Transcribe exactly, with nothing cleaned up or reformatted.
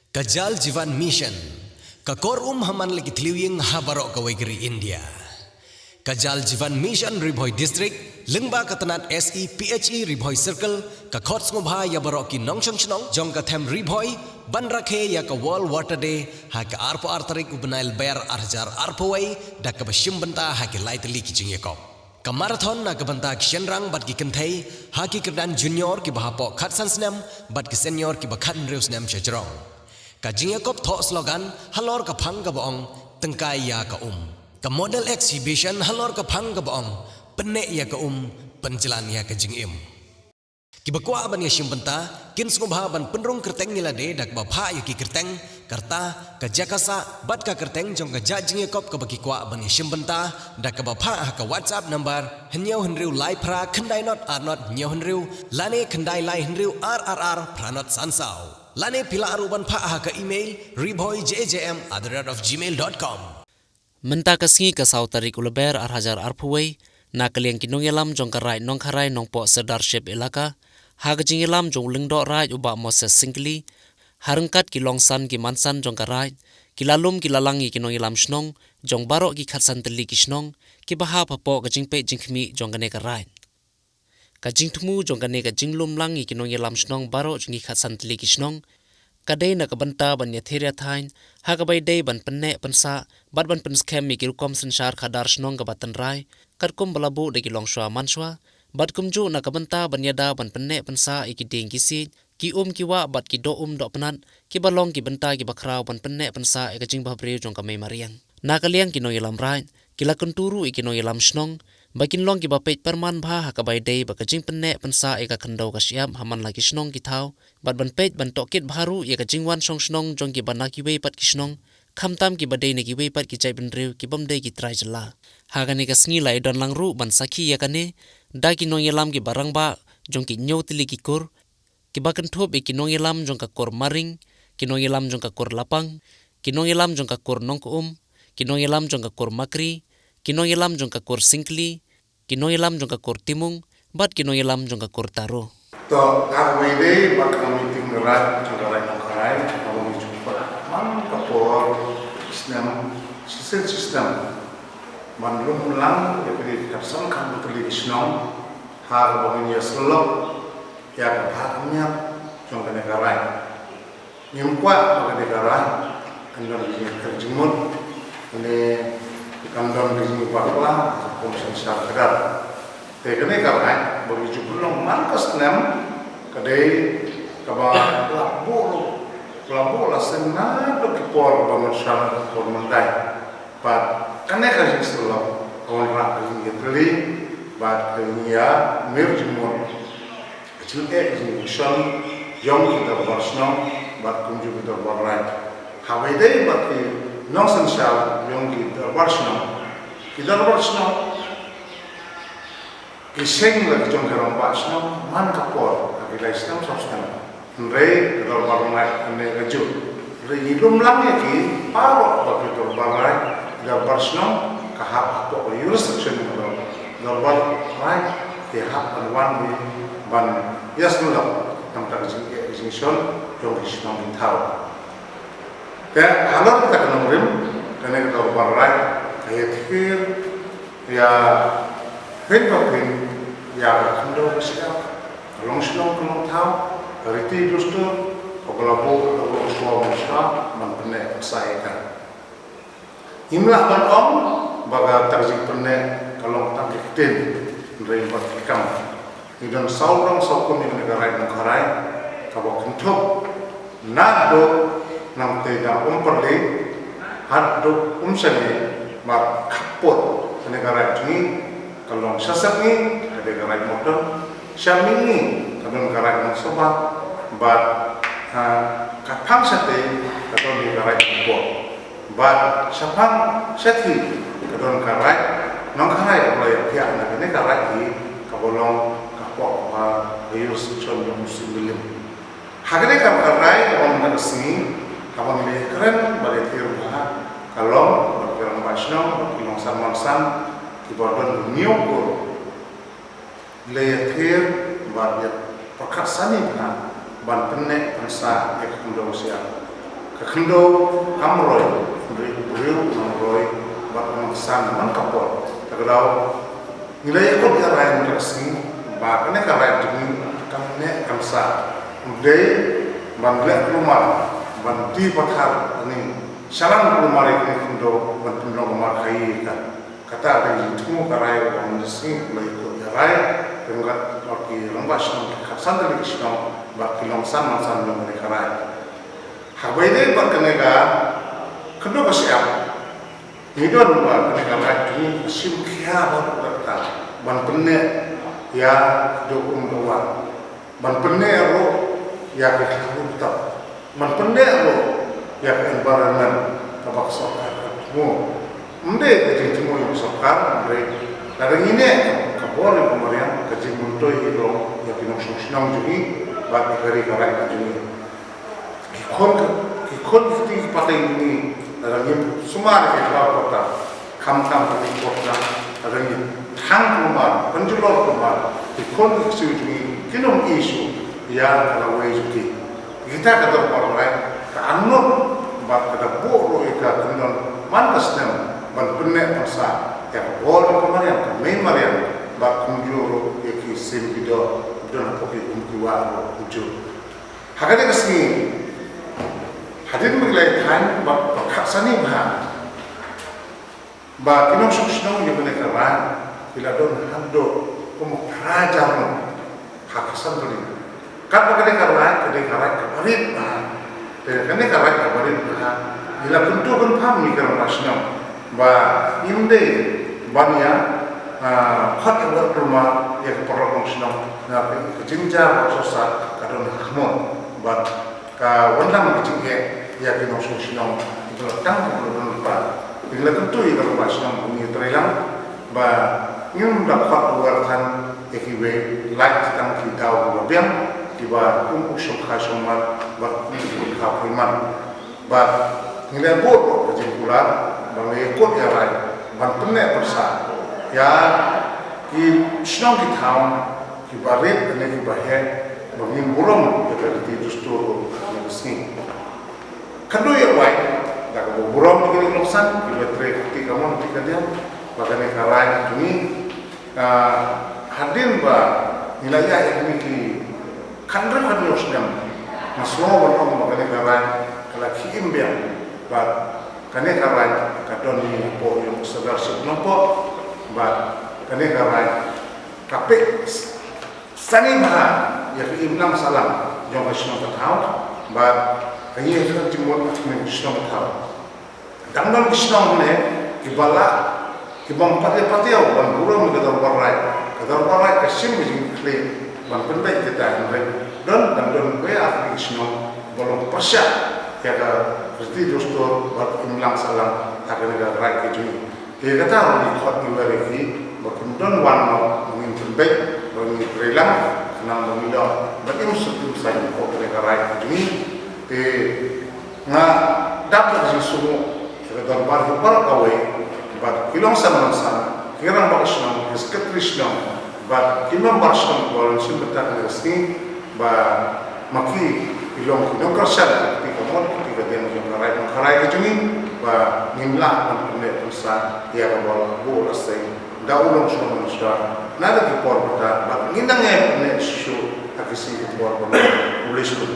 Ka Jal Jeevan Mission, ka kor um ha man la ki thliew ïing ha baroh kawei ka ri India. Ka Jal Jeevan Mission Ri Bhoi District, lyngba ka tnat S E P H E Ri Bhoi Circle, ka khot sngewbha ïa baroh ki nongshong shnong jong ka them Ri Bhoi, ban rakhe ïa ka World Water Day, ha ka arphew ar tarik u bnai Lber ar hajar arphew wei, da kaba shim bynta ha ki lai tylli ki jingïakop. Ka marathon na ka bynta ki shynrang bad ki kynthei, ha ki kyrdan junior kiba hapoh khatsan snem, bad ki senior kiba khathynriew snem sha jrong. Ka jingïakop thoh slogan, halor ka phang kaba ong, tyngkai ïa ka um. Ka model exhibition, halor ka phang kaba ong, pynneh ïa ka um, pynjlan ïa ka jingim. Kiba kwah ban ïashim bynta, kin sngewbha ban pynrung kyrteng ïa lade da kaba phah ïa ki kyrteng, ka rta, ka jaka sah, bad ka kyrteng jong ka jait jingïakop kaba ki kwah ban ïashim bynta, da kaba phah ha ka WhatsApp number, hynñiew hynriew lai phra khyndai not ar not hynñiew hynriew, lane khyndai lai hynriew ar ar ar phra not san saw. Lane phi lah ruh ban phah ha ka email, ribhoijjm at the rate of gmail dot com. Mynta ka sngi ka saw tarik u Lber ar hajar arphew wei, na ka liang ki nongïalam jong ka Raid Nongkharai Nongpoh Sirdarship Elaka, ha ka jingïalam jong u Lyngdoh Raid u Bah Moses Syngkli, ha ryngkat ki longsan ki mansan jong ka Raid, ki la lum ki la lang ïa ki nongïalam shnong, jong baroh ki khatsan tylli ki shnong, kiba hap hapoh ka jingpeit jingkhmih jong kane ka Raid. Ka jingthmu jong kane ka jinglum lang ïa ki nongïalam shnong baroh jong ki khatsan tylli ki shnong, ka dei na ka bynta ban ïathir ïathaiñ, ha kaba ïadei ban pynneh pynsah, bad ban pynskhem ïa ki rukom synshar khadar shnong kaba tynrai, katkum ba la buh da ki longshuwa manshwa, bad kumjuh na ka bynta ban ïada ban pynneh pynsah ïa ki dieng ki siej, ki um ki wah bad ki doh um doh pnat, kiba long ki bynta kiba khraw ban pynneh pynsah ïa ka jingbhabriew jong ka mei mariang. Na ka liang ki nongïalam Raid, ki la kyntu ruh ïa ki nongïalam shnong, ba kin long kiba peit pyrman bha ha kaba ïadei bad ka jingpynneh pynsah ïa ka khyndew ka shyiap ha man la ki shnong ki thaw, bad ban peit ban tohkit bha ruh ïa ka jingwan shong shnong jong kiba na kiwei pat ki shnong, khamtam kiba dei na kiwei pat ki jaitbynriew kibym dei ki trai jylla. Ha kane ka sngi la ïadon lang ruh ban sakhi ïa kane, da ki nongïalam kiba rangbah, jong ki hynñiew tylli ki kur, kiba kynthup ïa ki nongïalam jong ka kur Maring, ki nongïalam jong ka kur Lapang, ki nongïalam jong ka kur Nongkoum, ki nongïalam jong ka kur Makri, ki nongïalam jong ka kur Syngkli, ki nongïalam jong ka kur Timung, bad ki nongïalam jong ka kur Taro. To, ha kaba ïadei bad ka meeting Raid jong ka Raid Nongkharai, kaba ngi ju peit man ka por snem, shisien shisnem, ban lum lang ïa ki khatsan khatwei tylli ki shnong, ha kaba ngin ïa sylloh ïa ka bha ka miat jong kane ka Raid. Ngim kwah ba kane ka Raid kan don ka jingkyrkhu jingmut, ne kan don ka jingbakla kum synshar khadar. Te kane ka Raid ba ngi ju pynlong man ka snem, ka dei kaba la buh, la buh la seng naduh ki por ba mynshwa, por myndai. Bad kane ka jingsylloh ka wanrah ka jingïatylli bad ka jingïamir jingmut, ka jingeh jingshon jong ki dorbar shnong bad kumjuh ki dorbar Raid. Haba ïadei bad ki nongsynshar jong ki dorbar shnong, ki dorbar shnong ki seng la ki jong ki rangbah shnong man ka por, ha ki lai snem saw snem. Hynrei ka dorbar Raid, hynrei ka juh, hynrei ngi lum lang ïa ki baroh ba ki dorbar Raid, ki dorbar shnong, ka hap hapoh ka jurisdiction ka dorbar, dorbar Raid, ki hap ban wan ban ïasnoh na ka bynta ka jingeh ka jingshon jong ki shnong ki thaw. Te halor kata ka nongrim, kane ka dorbar Raid ka ïathir ïa phin pa phin ïa ka khyndew ka shyiap, ka long shnong ka long thaw, ka riti dustur, ka ba la buh da u longshuwa u longshuwa ban pynneh pynsah ïa ka. Ngim lah ban ong ba kata ka jingpynneh ka long tang ki ktien, hynrei bad ki kam. Ngi don saw rong saw kum ïa kane ka Raid Nongkharai, kaba kynthup naduh nangtei da Umpyrli haduh Umshane, bad khappud kane ka Raid jong ngi ka long sha sepngi ka dei ka Raid Mawtun, sha mihngi ka don ka Raid Nongsabha, bad, ha, ka phang shatei ka don ka Raid Nongpoh. Bad shaphang shathie ka don ka Raid Nongkharai, kaba la ïaphiah na kane ka Raid hi, kaba long ka pok ba ka jurisdiction jong u Siem Bilim. Ha kane ka Raid kaba mynta ka sngi, kaba ngi la kren bad ïathir bha, ka long bad ki rangbah shnong bad ki nongsan mansan kiba don hynñiew kur. La ïathir bad ïa pyrkhat sani bha ban pynneh pynsah ïa ka khyndew ka shyiap. Ka khyndew kam roi, hynrei u briew u nang roi bad u nang san man ka por. Te ka daw ngi la ïakut ïa rai mynta ka sngi ba kane ka rai jong ngi kam neh kam sah. Ym dei ban leh kulmar, ban die pathar, ani shalan kulmar ïa kane ka khyndew ban pynlong markhaii ïa ka. Kata ka dei jingthmu ka rai ba mynta ka sngi ngi la ïakut ïa rai ryngkat bad ki rangbah shnong, ki khatsan tylli ki shnong bad ki longsan mansan jong kane ka rai. Haba ïadei bad kane ka khyndew ka shyiap, ngi don ba kane ka rai jong ngi ka shim khia bha ruh kata ban pynneh ïa ka dei um ka war, ban pynneh ruh ïa ka khyndew ka tap, ban pynneh ruh ïa ka environment kaba ka sorkar ka thmu. Ym dei ka jingthmu ïa ka sorkar, hynrei lada ngi neh ka bor ïa ka mariang, ka jingmyntoi hi long ïa ki nongshong shnong jong ngi bad ïa ka ri ka rai ka jong ngi. Ki khun, ki khun ki kti ki pateng jong ngi, lada ngim sumar ïa ki khraw kata, khamtam ha ki por kata, lada ngi thang kulmar, pynjulor kulmar, ki khun ki ksiew jong ngi kin ym ïohi shuh ïa ka lawei jong ki. Kita ka dorbar rai ka angnud bad ka da buh ruh ïa ka kyndon man ka snem ban pynneh pynsah ïa ka bor ka mariang, ka mei mariang, bad kumjuh ruh ïa ki sim ki doh don hapoh ki um ki wah ruh kumjuh. Ha kane ka sngi, hadien ba ki la ïa thaiñ bad ba khatsan bha, ba ki nongshong shnong ïa kane ka rai ki la don haduh kum phra hajar ngut ha ka century. Katba kane ka rai ka dei ka rai kaba rit bha. Te kane ka rai kaba rit bha, ngi la kyntu kynpham ïa ki rangbah shnong ba ngim dei ban ïa, ah, khot ïa ka kulmar ïa ka paralok nongshong shnong, namar ka jingjia bad sohsat ka don ha khmut bad ka wanlam ka jingeh ïa ki nongshong shnong kiba la tang kiba la don lypa. Te ngi la kyntu ïa ki rangbah shnong ba ngin ïatreilang ba ngin da khot ruh than ïa kiwei, lait tang ki daw kiba biang kiba kum u shongkha shongman bad kum u shongkha pyrman. Bad ngi la buh ruh ka jingkular ban ïakut ïa rai ban pynneh pynsah ïa ki shnong ki thaw kiba rit ne kiba heh, ba ngin burom ïa ka riti dustur ruh ha kane ka sngi. Khyndew ïa wai da kaba burom ïa ki nongsan kiba trei ka kti kamon kti kadiang ba kane ka rai jong ngi, ah, hadien ba ngi la ïaid ïa kine ki khynriew khynñiuh snem, nga sngew ban ong ba kane ka rai ka la khie im biang bad kane ka rai ka don hi hapoh ïing u Sordar Sir Nongpoh bad kane ka rai ka peit sani bha ïa ka imlang sahlang jong ka shnong ka thaw bad ka ïing ka jingmut ka shnong ka thaw. Dang don ki shnong ne kiba lah, kiba ym pat ïa pat ïa ban burom ïa ka dorbar rai. Ka dorbar rai ka shim ka jingkhlaiñ ban pynbeit kita, hynrei don, dang don kiwei ar tylli ki shnong ba long pyrshah ïa ka riti dustur bad imlang sahlang ha kane ka rai ka jong ngi. Te kata ruh ngi khot ngi wer ïa ki ba kim don wan noh ba ngin pynbeit, ba ngin trei lang, khnang ba ngin ïoh ban im suk im saiñ hapoh kane ka rai ka jong ngi. Te nga dap da ka jingsngewnguh ïa ka dorbar hi baroh kawei bad ki longsan longsan, ki rangbah shnong, ki sekretari shnong bad ki member shnong kiba la shim bynta ha kane ka sngi, ba ma ki ki long ki nongkyrshan ki kti kamon ki kti kadiang jong ka rai jong ka rai ka jong ngi, ba ngin lah ban pynneh pynsah ïa kaba la buh la seng da u longshuwa manshuwa na ka ki por mynta, bad ngin nang ïa pynneh shuh shuh ha ki sngi ki por ba la. Khublei shibun.